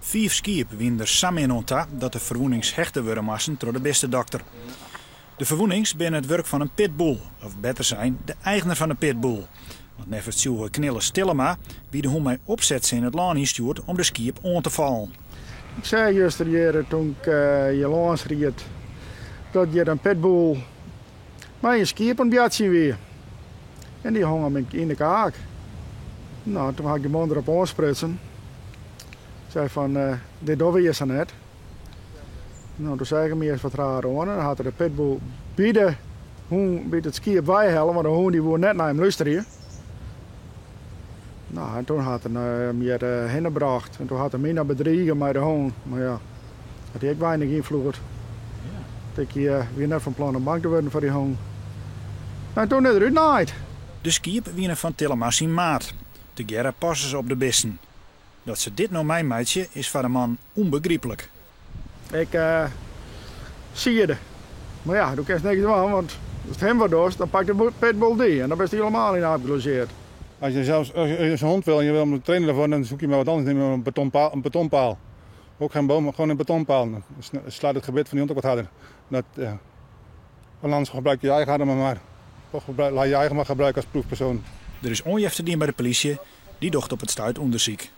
Fiif skiep wiene der sa min oan ta dat de ferwûnings hechte wurde moasten troch de bistedokter. De ferwûnings binne it wurk fan in pitbull, of better sein, de eigner fan de pitbull. Want neffens tsjûge Knilles Tillema wie de hûn mei opsetsin it lân ynstjoerd om de skiep oan te fallen. Ik sei juster hjir toen ik hjir lâns ried dat hjir in pitbull mei in skiep oan it boartsjen wie. En dy hong him yn de kaak. No, toen ha ik de man derop oansprutsen. Ik sei fan, dit dogge we hjir sa net. No, toen seach er my earst wat raar oan en dan hat er de pitbull by de hûn, by it skiep weihelle, want de hûn dy woe net nei him lústerje. No, en toen hat er him hjir hinne brocht en toen hat er my noch bedrige mei de hûn. Mar ja, dat hie ek weinich ynfloed. Ik wie net fan plan om bang te wurden foar dy hûn. En toen is er útnaaid. De skiep wiene fan Tillema syn maat. Tegearre passe se op de bisten. Dat se dit no meimeitsje is foar de man ûnbegryplik. Ik siede. Mar ja, do kinst niks dwaan, want ast him wat dochst, dan pakt de pitbull dy en dan bist hielemaal yn de aap gelogeerd. Als je zelfs als je zo'n hond wil en je wil hem trainen daarvoor, dan zoek je maar wat anders. Neem een betonpaal, een betonpaal. Ook geen boom, maar gewoon een betonpaal. Dan slaat het gebit van die hond ook wat harder. Dat, ja. Want anders gebruik je je eigen armen maar. Of gebruik, laat je eigen maar gebruiken als proefpersoon. Der is oanjefte dien by de polysje, dy docht op it stuit ûndersyk.